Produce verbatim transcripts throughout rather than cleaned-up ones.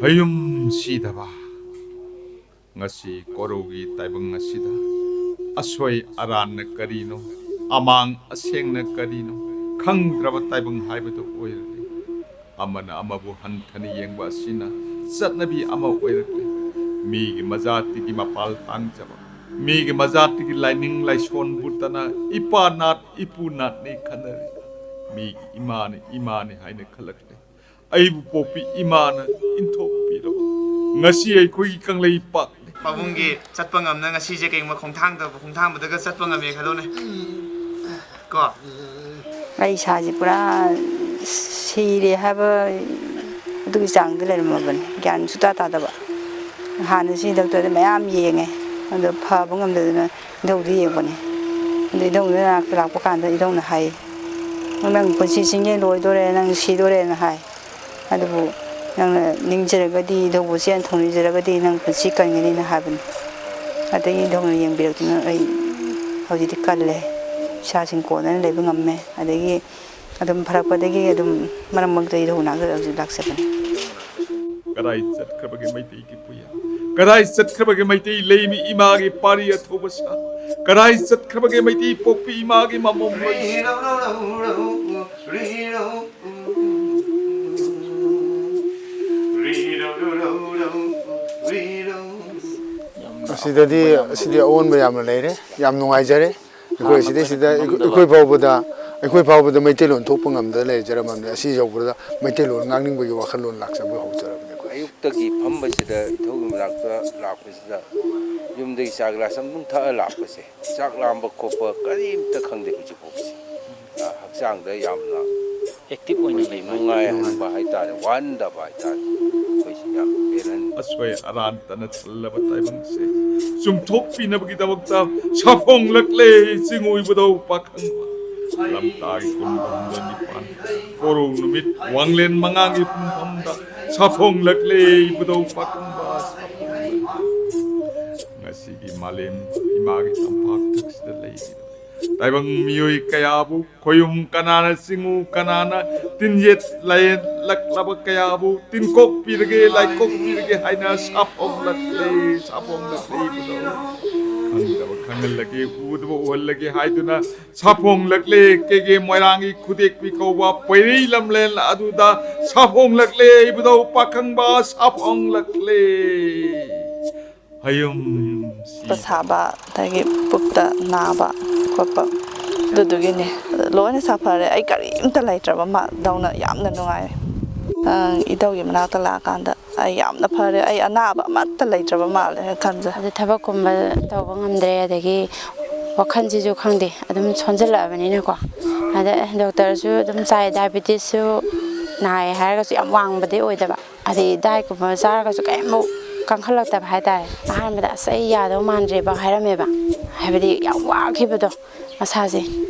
ꯍꯌꯨꯝ ꯁꯤꯗꯕ꯫ ꯉꯁꯤ ꯀꯣꯔꯧꯒꯤ ꯇꯥꯏꯕꯪ ꯑꯁꯤꯗ ꯑꯁꯣꯏ ꯑꯔꯥꯟꯅ ꯀꯔꯤꯅꯣ, ꯑꯃꯥꯡ ꯑꯁꯦꯡꯅ ꯀꯔꯤꯅꯣ ꯈꯪꯗ꯭ꯔꯕ ꯇꯥꯏꯕꯪ ꯍꯥꯏꯕꯗꯨ ꯑꯣꯏꯔꯛꯂꯤ꯫ ꯑꯃꯅ ꯑꯃꯕꯨ ꯍꯟꯊꯅ ꯌꯦꯡꯕ ꯑꯁꯤꯅ ꯆꯠꯅꯕꯤ ꯑꯃ ꯑꯣꯏꯔꯛꯂꯤ꯫ ꯃꯤꯒꯤ ꯃꯖꯥꯇꯤꯒꯤ ꯃꯄꯥꯜ ꯇꯥꯡꯖꯕ, ꯃꯤꯒꯤ ꯃꯖꯥꯇꯤꯒꯤ ꯂꯥꯏꯅꯤꯡ ꯂꯥꯏꯁꯣꯟꯕꯨꯇꯅ ꯏꯄꯥ ꯅꯥꯠ ꯏꯄꯨ ꯅꯥꯠꯅꯤ ꯈꯟꯅꯔꯤ꯫ ꯃꯤꯒꯤ ꯏꯃꯥꯅ ꯏꯃꯥꯅꯤ ꯍꯥꯏꯅ ꯈꯜꯂꯛꯂꯤ꯫ ꯑꯩꯕꯨ ꯄꯣꯛꯄꯤ ꯏꯃꯥꯅ ꯏꯟꯊꯣꯛꯄꯤꯔꯕ ꯉꯁꯤ ꯑꯩꯈꯣꯏꯒꯤ ꯀꯪꯂꯩꯄꯥꯛꯅꯤ꯫ ꯄꯥꯕꯨꯡꯒꯤ ꯆꯠꯄ ꯉꯝꯅ ꯉꯁꯤꯁꯦ ꯀꯩꯒꯨꯝꯕ ꯈꯣꯡꯊꯥꯡꯗ, ꯈꯣꯡꯊꯥꯡꯕꯗꯒ ꯆꯠꯄ ꯉꯝꯃꯦ ꯈꯜꯂꯣꯅꯦ꯫ ꯀꯣ? ꯑꯩ ꯏꯁꯥꯁꯦ ꯄꯨꯔꯥ ꯁꯤꯔꯦ ꯍꯥꯏꯕ ꯑꯗꯨꯒꯤ ꯆꯥꯡꯗ ꯂꯩꯔꯝꯃꯕꯅꯤ, ꯒ꯭ꯌꯥꯟ ꯁꯨꯇꯥ ꯇꯥꯗꯕ꯫ ꯍꯥꯟꯅ ꯁꯤ ꯗꯣꯛꯇꯔꯗ ꯃꯌꯥꯝ ꯌꯦꯡꯉꯦ, ꯑꯗꯣ ꯐꯕ ꯉꯝꯗꯗꯅ ꯏꯙꯧꯗ ꯌꯦꯡꯕꯅꯦ꯫ ꯑꯗꯣ ꯏꯙꯧꯗ ꯂꯥꯛꯄ ꯀꯥꯟꯗ ꯏꯙꯧꯅ ꯍꯥꯏ, "ꯅꯪ ꯄꯨꯟꯁꯤ ꯆꯤꯡꯂꯦꯟ ꯂꯣꯏꯗꯣꯔꯦ, ꯅꯪ ꯁꯤꯗꯣꯔꯦꯅ" ꯍꯥꯏ꯫ "ꯑꯗꯨꯕꯨ ꯅꯪꯅ ꯅꯤꯡꯖꯔꯒꯗꯤ, ꯏꯙꯧꯕꯨ ꯆꯦꯟ ꯊꯧꯅꯤꯖꯔꯒꯗꯤ ꯅꯪ ꯄꯨꯟꯁꯤ ꯀꯟꯒꯅꯤꯅ" ꯍꯥꯏꯕꯅꯤ꯫ ꯑꯗꯒꯤ ꯏꯙꯧꯅ ꯌꯦꯡꯕꯤꯔꯛꯇꯨꯅ ꯑꯩ ꯍꯧꯖꯤꯛꯇꯤ ꯀꯜꯂꯦ, ꯏꯁꯥꯁꯤꯡ ꯀꯣꯟꯅꯅ ꯂꯩꯕ ꯉꯝꯃꯦ꯫ ꯑꯗꯒꯤ ꯑꯗꯨꯝ ꯐꯔꯛꯄꯗꯒꯤ ꯑꯗꯨꯝ ꯃꯔꯛ ꯃꯔꯛꯇ ꯏꯙꯧ ꯅꯥꯛꯇ ꯍꯧꯖꯤꯛ ꯂꯥꯛꯆꯕꯅꯤ꯫ ꯀꯗꯥꯏ ꯆꯠꯈ꯭ꯔꯕꯒꯦ ꯃꯩꯇꯩꯒꯤ ꯄꯨꯌꯥ? ꯀꯗꯥꯏ ꯆꯠꯈ꯭ꯔꯕꯒꯦ ꯃꯩꯇꯩ ꯂꯩꯃꯤ ꯏꯃꯥꯒꯤ ꯄꯥꯔꯤ ꯑꯊꯧꯕ ꯁꯥ? ꯀꯗꯥꯏ ꯆꯠꯈ꯭ꯔꯕꯒꯦ ꯃꯩꯇꯩ ꯄꯣꯛꯄꯤ ꯏꯃꯥꯒꯤ ꯃꯃꯣꯝ ꯂꯣꯏ? ꯑꯁꯤꯗꯗꯤ, ꯑꯁꯤꯗꯤ ꯑꯑꯣꯟꯕ ꯌꯥꯝꯅ ꯂꯩꯔꯦ꯫ ꯌꯥꯝ ꯅꯨꯡꯉꯥꯏꯖꯔꯦ꯫ ꯑꯩꯈꯣꯏ ꯁꯤꯗꯩꯁꯤꯗ ꯑꯩꯈꯣꯏ ꯐꯥꯎꯕꯗ, ꯑꯩꯈꯣꯏ ꯐꯥꯎꯕꯗ ꯃꯩꯇꯩꯂꯣꯟ ꯊꯣꯛꯄ ꯉꯝꯗ ꯂꯩꯖꯔꯝꯃꯕꯅꯤ꯫ ꯑꯁꯤ ꯌꯧꯕꯗ ꯃꯩꯇꯩꯂꯣꯟ ꯉꯥꯡꯅꯤꯡꯕꯒꯤ ꯋꯥꯈꯜꯂꯣꯟ ꯂꯥꯛꯆꯕ ꯍꯧꯖꯔꯕꯅꯤ ꯑꯩꯈꯣꯏ꯫ ꯑꯌꯨꯛꯇꯒꯤ ꯐꯝꯕꯁꯤꯗ ꯏꯙꯧꯒꯤ ꯃꯅꯥꯛꯇ ꯂꯥꯛꯄꯁꯤꯗ ꯌꯨꯝꯗꯒꯤ ꯆꯥ ꯒꯤꯂꯥꯁ ꯑꯃꯇꯪ ꯊꯛꯑ ꯂꯥꯛꯄꯁꯦ, ꯆꯥꯛ ꯂꯥꯝꯕ ꯈꯣꯠꯄ ꯀꯔꯤꯝꯇ ꯈꯪꯗꯦ ꯍꯧꯖꯤꯛ ꯐꯥꯎꯕꯁꯦ꯫ ꯑ, ꯍꯛꯆꯥꯡꯗ ꯌꯥꯝꯅ ꯍꯦꯛꯇꯤꯚ ꯑꯣꯏꯅ ꯑꯩꯈꯣꯏꯒꯤ ꯂꯩꯕ ꯍꯥꯏꯇꯥꯔꯦ꯫ ꯅꯨꯡꯉꯥꯏꯍꯟꯕ ꯍꯥꯏꯇꯥꯔꯦ, ꯋꯥꯍꯟꯗꯕ ꯍꯥꯏꯇꯥꯔꯦ꯫ ꯑꯩꯈꯣꯏꯁꯤ ꯌꯥꯝ ꯄꯦꯜꯍꯟ ꯑꯁꯣꯏ ꯑꯔꯥꯟꯇꯅ ꯊꯜꯂꯕ ꯇꯥꯏꯕꯪꯁꯦ ꯆꯨꯝꯊꯣꯛꯄꯤꯅꯕꯒꯤꯗꯃꯛꯇ ꯁꯥꯐꯣꯡꯂꯛꯂꯦ ꯆꯤꯡ ꯑꯣꯏꯕꯗꯧ ꯄꯥꯈꯪꯕ꯫ ꯂꯝꯇꯥꯒꯤ ꯀꯨꯟꯒ ꯍꯨꯝꯗꯣꯏ ꯅꯤꯄꯥꯟ ꯀꯣꯔꯧ ꯅꯨꯃꯤꯠ ꯋꯥꯡꯂꯦꯟ ꯃꯉꯥꯒꯤ ꯄꯨꯡꯐꯝꯗ ꯁꯥꯐꯣꯡꯂꯛꯂꯦ ꯏꯕꯨꯙꯧ ꯄꯥꯈꯪꯕ ꯁꯥꯐꯣꯡꯂꯛꯂꯦ꯫ ꯉꯁꯤꯒꯤ ꯃꯥꯂꯦꯝ ꯏꯃꯥꯒꯤ ꯇꯝꯄꯥꯛ ꯊꯛꯁꯤꯗ ꯂꯩꯔꯤꯕ ꯇꯥꯏꯕꯪ ꯃꯤꯑꯣꯏ ꯀꯌꯥꯕꯨ ꯈꯣꯌꯨꯝ ꯀꯅꯥꯅ ꯆꯤꯡꯉꯨ, ꯀꯅꯥꯅ ꯇꯤꯟꯌꯦꯠ ꯂꯥꯌꯦꯠꯂꯛꯂꯕ ꯀꯌꯥꯕꯨ ꯇꯤꯟꯀꯣꯛ ꯄꯤꯔꯒꯦ, ꯂꯥꯏꯀꯣꯛ ꯄꯤꯔꯒꯦ ꯍꯥꯏꯅ ꯁꯥꯐꯣꯡꯂꯛꯂꯦ, ꯁꯥꯐꯣꯡꯂꯛꯂꯦ ꯏꯕꯨꯙꯧ꯫ ꯈꯪꯗꯕ ꯈꯪꯍꯜꯂꯒꯦ, ꯎꯗꯕ ꯎꯍꯜꯂꯒꯦ ꯍꯥꯏꯗꯨꯅ ꯁꯥꯐꯣꯡꯂꯛꯂꯦ꯫ ꯀꯦꯒꯦ ꯃꯣꯏꯔꯥꯡꯒꯤ ꯈꯨꯗꯦꯛꯄꯤ ꯀꯧꯕ ꯄꯣꯏꯔꯩ ꯂꯝꯂꯦꯟ ꯑꯗꯨꯗ ꯁꯥꯐꯣꯡꯂꯛꯂꯦ ꯏꯕꯨꯙꯧ ꯄꯥꯈꯪꯕ, ꯁꯥꯐꯣꯡꯂꯛꯂꯦ꯫ ꯍꯌꯨꯝ ꯁꯥꯕ, ꯑꯗꯒꯤ ꯄꯨꯛꯇ ꯅꯥꯕ ꯈꯣꯠꯄ, ꯑꯗꯨꯗꯨꯒꯤꯅꯤ꯫ ꯂꯣꯏꯅ ꯁꯥꯐꯔꯦ꯫ ꯑꯩ ꯀꯔꯤꯝꯇ ꯂꯩꯇ꯭ꯔꯕ ꯃꯥꯗꯧꯅ ꯌꯥꯝꯅ ꯅꯨꯡꯉꯥꯏ꯫ ꯑ, ꯏꯙꯧꯒꯤ ꯃꯅꯥꯛꯇ ꯂꯥꯛꯑꯀꯥꯟꯗ ꯑꯩ ꯌꯥꯝꯅ ꯐꯔꯦ꯫ ꯑꯩ ꯑꯅꯥꯕ ꯑꯃꯠꯇ ꯂꯩꯇ꯭ꯔꯕ ꯃꯥꯜꯂꯦ ꯈꯟꯖꯩ꯫ ꯑꯗ ꯊꯕꯛꯀꯨꯝꯕ ꯇꯧꯕ ꯉꯝꯗ꯭ꯔꯦ, ꯑꯗꯒꯤ ꯋꯥꯈꯜꯁꯤꯁꯨ ꯈꯪꯗꯦ, ꯑꯗꯨꯝ ꯁꯣꯟꯖꯜꯂꯛꯑꯕꯅꯤꯅꯀꯣ꯫ ꯑꯗ ꯗꯣꯛꯇꯔꯁꯨ ꯑꯗꯨꯝ ꯆꯥꯏ, ꯗꯥꯏꯕꯤꯇꯤꯁꯁꯨ ꯅꯥꯏ ꯍꯥꯏꯔꯒꯁꯨ ꯌꯥꯝ ꯋꯥꯡꯕꯗꯤ ꯑꯣꯏꯗꯕ꯫ ꯑꯗꯩ ꯗꯥꯏꯠꯀꯨꯝꯕ ꯆꯥꯔꯒꯁꯨ ꯀꯔꯤꯝꯐꯥꯎ ꯀꯟꯈꯠꯂꯛꯇꯕ ꯍꯥꯏꯇꯥꯔꯦ꯫ ꯑꯍꯥꯟꯕꯗ "ꯑꯁ, ꯑꯩ ꯌꯥꯗꯧ ꯃꯥꯟꯗ꯭ꯔꯦꯕ" ꯍꯥꯏꯔꯝꯃꯦꯕ, ꯍꯥꯏꯕꯗꯤ ꯌꯥꯝ ꯋꯥꯈꯤꯕꯗꯣ ꯃꯁꯥꯁꯦ꯫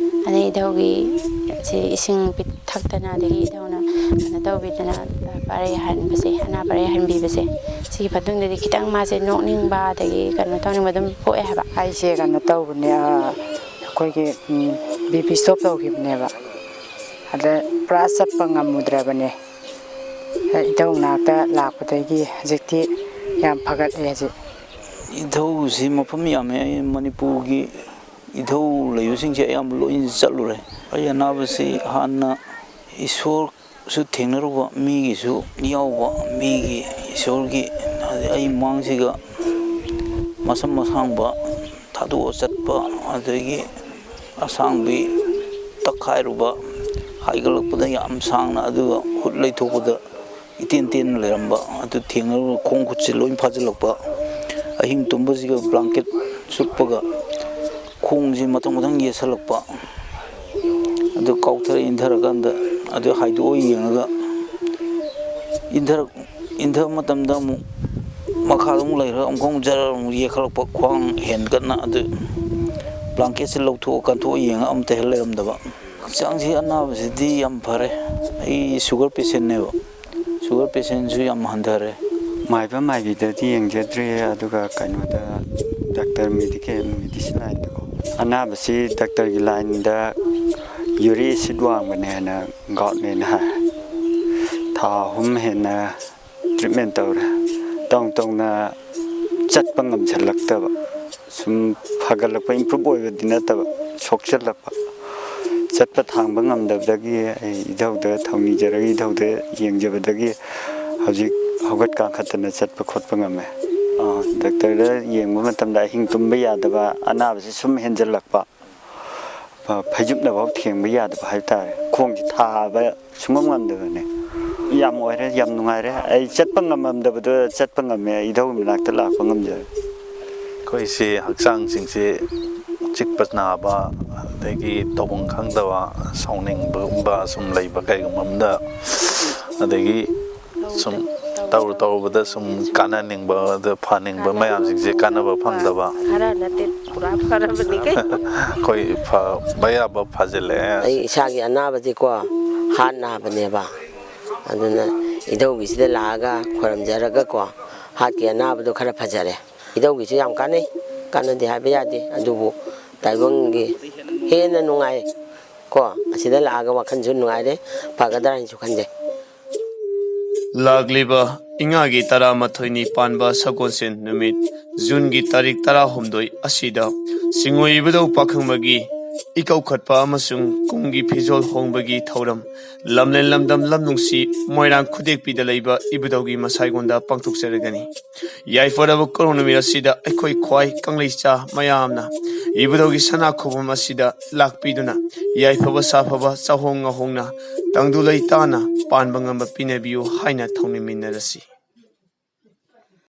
ꯑꯗꯩ ꯏꯙꯧꯒꯤ ꯁꯤ ꯏꯁꯤꯡ ꯄꯤꯊꯛꯇꯅ, ꯑꯗꯒꯤ ꯏꯙꯧꯅ ꯀꯩꯅꯣ ꯇꯧꯕꯤꯗꯅ, ꯄꯔꯩ ꯍꯟꯕꯁꯦ, ꯑꯅꯥ ꯄꯔꯩ ꯍꯟꯕꯤꯕꯁꯦ, ꯁꯤꯒꯤ ꯃꯇꯨꯡꯗꯗꯤ ꯈꯤꯇꯪ ꯃꯥꯁꯦ ꯅꯣꯛꯅꯤꯡꯕ, ꯑꯗꯒꯤ ꯀꯩꯅꯣ ꯇꯧꯅꯤꯡꯕ ꯑꯗꯨꯝ ꯄꯣꯛꯑꯦ ꯍꯥꯏꯕ꯫ ꯑꯩꯁꯦ ꯀꯩꯅꯣ ꯇꯧꯕꯅꯦ, ꯑ, ꯑꯩꯈꯣꯏꯒꯤ, ꯎꯝ, ꯕꯤ ꯄꯤ ꯁ꯭ꯇꯣꯛ ꯇꯧꯈꯤꯕꯅꯦꯕ꯫ ꯑꯗ ꯄꯨꯔꯥ ꯆꯠꯄ ꯉꯝꯃꯨꯗ꯭ꯔꯕꯅꯦ꯫ ꯏꯙꯧ ꯅꯥꯛꯇ ꯂꯥꯛꯄꯗꯒꯤ ꯍꯧꯖꯤꯛꯇꯤ ꯌꯥꯝ ꯐꯒꯠꯂꯦ ꯍꯧꯖꯤꯛ꯫ ꯏꯙꯧꯁꯤ ꯃꯐꯝ ꯌꯥꯝꯃꯦ꯫ ꯑꯩ ꯃꯅꯤꯄꯨꯔꯒꯤ ꯏꯙꯧ ꯂꯩꯕꯁꯤꯡꯁꯦ ꯑꯌꯥꯝꯕ ꯂꯣꯏꯅ ꯆꯠꯂꯨꯔꯦ꯫ ꯑꯩ ꯑꯅꯥꯕꯁꯤ ꯍꯥꯟꯅ ꯏꯁꯣꯔꯁꯨ ꯊꯦꯡꯅꯔꯨꯕ, ꯃꯤꯒꯤꯁꯨ ꯌꯥꯎꯕ, ꯃꯤꯒꯤ ꯏꯁꯣꯔꯒꯤ, ꯑꯩ ꯃꯥꯡꯁꯤꯒ ꯃꯁꯝ ꯑꯁꯥꯡꯕ ꯊꯥꯗꯣꯛꯑ ꯆꯠꯄ, ꯑꯗꯒꯤ ꯑꯁꯥꯡꯕꯤ ꯇꯛꯈꯥꯏꯔꯨꯕ, ꯍꯥꯏꯒꯠꯂꯛꯄꯗ ꯌꯥꯝ ꯁꯥꯡꯅ, ꯑꯗꯨꯒ ꯍꯨꯠ ꯂꯩꯊꯣꯛꯄꯗ ꯏꯇꯦꯟ ꯇꯦꯟꯅ ꯂꯩꯔꯝꯕ ꯑꯗꯨ ꯊꯦꯡꯅꯔꯨꯔ ꯈꯣꯡ ꯈꯨꯠꯁꯤ ꯂꯣꯏ ꯐꯥꯖꯤꯜꯂꯛꯄ, ꯑꯍꯤꯡ ꯇꯨꯝꯕꯁꯤꯒ ꯕ꯭ꯂꯥꯡꯀꯦꯠ ꯁꯨꯞꯄꯒ ꯈꯣꯡꯁꯤ ꯃꯊꯪ ꯃꯊꯪ ꯌꯦꯠꯁꯜꯂꯛꯄ, ꯑꯗꯨ ꯀꯥꯎꯊꯔ ꯏꯟꯊꯔꯀꯥꯟꯗ ꯑꯗꯨ ꯍꯥꯏꯗꯣꯛꯑ ꯌꯦꯡꯉꯒ ꯏꯟꯊꯔꯛ-, ꯏꯟꯊꯕ ꯃꯇꯝꯗ ꯑꯃꯨꯛ ꯃꯈꯥꯗ ꯑꯃꯨꯛ ꯂꯩꯈ꯭ꯔꯒ ꯑꯃꯨꯛꯀ ꯑꯃꯨꯛ ꯖꯔ ꯑꯃꯨꯛ ꯌꯦꯛꯈꯠꯂꯛꯄ, ꯈ꯭ꯋꯥꯡ ꯍꯦꯟꯒꯠꯅ ꯑꯗꯨ ꯕ꯭ꯂꯥꯡꯀꯦꯠꯁꯤ ꯂꯧꯊꯣꯛꯑ ꯀꯟꯊꯣꯛꯑ ꯌꯦꯡꯉ ꯑꯝꯇ ꯍꯦꯛ ꯂꯩꯔꯝꯗꯕ꯫ ꯍꯛꯆꯥꯡꯁꯤ ꯑꯅꯥꯕꯁꯤꯗꯤ ꯌꯥꯝ ꯐꯔꯦ꯫ ꯑꯩ ꯁꯨꯒꯔ ꯄꯦꯁꯦꯟꯅꯦꯕ꯫ ꯁꯨꯒꯔ ꯄꯦꯁꯦꯟꯁꯨ ꯌꯥꯝ ꯍꯟꯊꯔꯦ꯫ ꯃꯥꯏꯕ ꯃꯥꯏꯕꯤꯗꯗꯤ ꯌꯦꯡꯖꯗ꯭ꯔꯤ, ꯑꯗꯨꯒ ꯀꯩꯅꯣꯗ ꯗꯥꯛꯇꯔ ꯃꯦꯗꯤꯀꯦꯜ, ꯃꯦꯗꯤꯁꯤꯟ ꯂꯥꯏꯟꯗꯀꯣ, ꯑꯅꯥꯕꯁꯤ ꯗꯥꯛꯇꯔꯒꯤ ꯂꯥꯏꯟꯗ ꯌꯨꯔꯤꯛ ꯑꯦꯁꯤꯠ ꯋꯥꯡꯕꯅꯦ ꯍꯥꯏꯅ ꯒꯥꯎꯠꯃꯦꯟꯅ ꯍꯥꯏ꯫ ꯊꯥ ꯑꯍꯨꯝ ꯍꯦꯟꯅ ꯇ꯭ꯔꯤꯠꯃꯦꯟ ꯇꯧꯔꯦ꯫ ꯇꯧ ꯇꯧꯅ ꯆꯠꯄ ꯉꯝꯁꯤꯜꯂꯛꯇꯕ, ꯁꯨꯝ ꯐꯒꯠꯂꯛꯄ, ꯏꯝꯄ꯭ꯔꯨꯞ ꯑꯣꯏꯕꯗꯤ ꯅꯠꯇꯕ, ꯁꯣꯛꯆꯜꯂꯛꯄ꯫ ꯆꯠꯄ ꯊꯥꯡꯕ ꯉꯝꯗꯕꯗꯒꯤ ꯑꯩ ꯏꯙꯧꯗ ꯊꯧꯅꯤꯖꯔꯒ ꯏꯙꯧꯗ ꯌꯦꯡꯖꯕꯗꯒꯤ ꯍꯧꯖꯤꯛ ꯍꯧꯒꯠ ꯀꯥꯡꯈꯠꯇꯅ ꯆꯠꯄ ꯈꯣꯠꯄ ꯉꯝꯃꯦ꯫ ꯑꯥ, ꯗꯥꯛꯇꯔꯗ ꯌꯦꯡꯕ ꯃꯇꯝꯗ ꯑꯍꯤꯡ ꯇꯨꯝꯕ ꯌꯥꯗꯕ, ꯑꯅꯥꯕꯁꯤ ꯁꯨꯝ ꯍꯦꯟꯖꯜꯂꯛꯄ, ꯐ-, ꯐꯩꯖꯨꯞꯅꯐꯥꯎ ꯊꯦꯡꯕ ꯌꯥꯗꯕ ꯍꯥꯏꯕ ꯇꯥꯔꯦ꯫ ꯈꯣꯡꯁꯤ ꯊꯥꯕ ꯁꯨꯡꯉꯝ ꯉꯝꯗꯕꯅꯦ꯫ ꯌꯥꯝ ꯑꯣꯏꯔꯦ, ꯌꯥꯝ ꯅꯨꯡꯉꯥꯏꯔꯦ꯫ ꯑꯩ ꯆꯠꯄ ꯉꯝꯃꯝꯗꯕꯗꯣ ꯆꯠꯄ ꯉꯝꯃꯦ, ꯏꯙꯧ ꯃꯅꯥꯛꯇ ꯂꯥꯛꯄ ꯉꯝꯖꯔꯦ꯫ ꯑꯩꯈꯣꯏꯁꯤ ꯍꯛꯆꯥꯡꯁꯤꯡꯁꯤ ꯆꯤꯛꯄ ꯅꯥꯕ, ꯑꯗꯒꯤ ꯇꯧꯐꯝ ꯈꯪꯗꯕ, ꯁꯥꯎꯅꯤꯡꯕꯒꯨꯝꯕ ꯁꯨꯝ ꯂꯩꯕ, ꯀꯩꯒꯨꯝꯕ ꯑꯝꯗ, ꯑꯗꯒꯤ ꯁꯨꯝ ꯇꯧꯔꯨ ꯇꯧꯔꯨꯕꯗ ꯁꯨꯝ ꯀꯥꯟꯅꯅꯤꯡꯕ, ꯑꯗ ꯐꯅꯤꯡꯕ ꯃꯌꯥꯝꯁꯤꯡꯁꯦ ꯀꯥꯟꯅꯕ ꯐꯪꯗꯕ꯫ ꯈꯔ ꯅꯠꯇꯦ, ꯄꯨꯔꯥ ꯐꯔꯕꯅꯤ ꯀꯩꯅꯣ꯫ ꯑꯩꯈꯣꯏ ꯐꯕ ꯌꯥꯕ ꯐꯖꯤꯜꯂꯛꯑꯦ꯫ ꯑꯩ ꯏꯁꯥꯒꯤ ꯑꯅꯥꯕꯁꯦꯀꯣ, ꯍꯥꯔꯠ ꯅꯥꯕꯅꯦꯕ꯫ ꯑꯗꯨꯅ ꯏꯙꯧꯒꯤꯁꯤꯗ ꯂꯥꯛꯑꯒ ꯈꯣꯏꯔꯝꯖꯔꯒꯀꯣ, ꯍꯥꯔꯠꯀꯤ ꯑꯅꯥꯕꯗꯣ ꯈꯔ ꯐꯖꯔꯦ꯫ ꯏꯙꯧꯒꯤꯁꯨ ꯌꯥꯝ ꯀꯥꯟꯅꯩ, ꯀꯥꯟꯅꯗꯦ ꯍꯥꯏꯕ ꯌꯥꯗꯦ꯫ ꯑꯗꯨꯕꯨ ꯇꯥꯏꯕꯪꯒꯤ ꯍꯦꯟꯅ ꯅꯨꯡꯉꯥꯏ ꯀꯣ, ꯑꯁꯤꯗ ꯂꯥꯛꯑꯒ ꯋꯥꯈꯜꯁꯨ ꯅꯨꯡꯉꯥꯏꯔꯦ꯫ ꯐꯒꯗ꯭ꯔꯥ ꯍꯥꯏꯅꯁꯨ ꯈꯟꯖꯩ꯫ ꯂꯥꯛꯂꯤꯕ ꯏꯉꯥꯒꯤ ꯇꯔꯥꯃꯥꯊꯣꯏꯅꯤ ꯄꯥꯟꯕ ꯁꯒꯣꯜꯁꯦꯟ ꯅꯨꯃꯤꯠ, ꯖꯨꯟꯒꯤ ꯇꯥꯔꯤꯛ ꯇꯔꯥꯍꯨꯝꯗꯣꯏ ꯑꯁꯤꯗ ꯁꯤꯡꯉꯣꯏ ꯏꯕꯨꯙꯧ ꯄꯥꯈꯪꯕꯒꯤ ꯏꯀꯧꯈꯠꯄ ꯑꯃꯁꯨꯡ ꯀꯨꯝꯒꯤ ꯐꯤꯖꯣꯜ ꯍꯣꯡꯕꯒꯤ ꯊꯧꯔꯝ ꯂꯝꯂꯦꯟ ꯂꯝꯗꯝ ꯂꯝꯅꯨꯡꯁꯤ ꯃꯣꯏꯔꯥꯡ ꯈꯨꯗꯦꯛꯄꯤꯗ ꯂꯩꯕ ꯏꯕꯨꯙꯧꯒꯤ ꯃꯁꯥꯏꯒꯣꯟꯗ ꯄꯥꯡꯊꯣꯛꯆꯔꯒꯅꯤ꯫ ꯌꯥꯏꯐꯔꯕ ꯀꯧꯔꯨꯡ ꯅꯨꯃꯤꯠ ꯑꯁꯤꯗ ꯑꯩꯈꯣꯏ ꯈ꯭ꯋꯥꯏ ꯀꯪꯂꯩꯆꯥ ꯃꯌꯥꯝꯅ ꯏꯕꯨꯙꯧꯒꯤ ꯁꯅꯥ ꯈꯨꯕꯝ ꯑꯁꯤꯗ ꯂꯥꯛꯄꯤꯗꯨꯅ ꯌꯥꯏꯐꯕ ꯁꯥꯐꯕ ꯆꯥꯍꯣꯡ ꯉꯥꯍꯣꯡꯅ ꯇꯪꯗꯨ ꯂꯩꯇꯥꯅ ꯄꯥꯟꯕ ꯉꯝꯕ ꯄꯤꯅꯕꯤꯌꯨ ꯍꯥꯏꯅ ꯊꯧꯅꯤꯃꯤꯟꯅꯔꯁꯤ꯫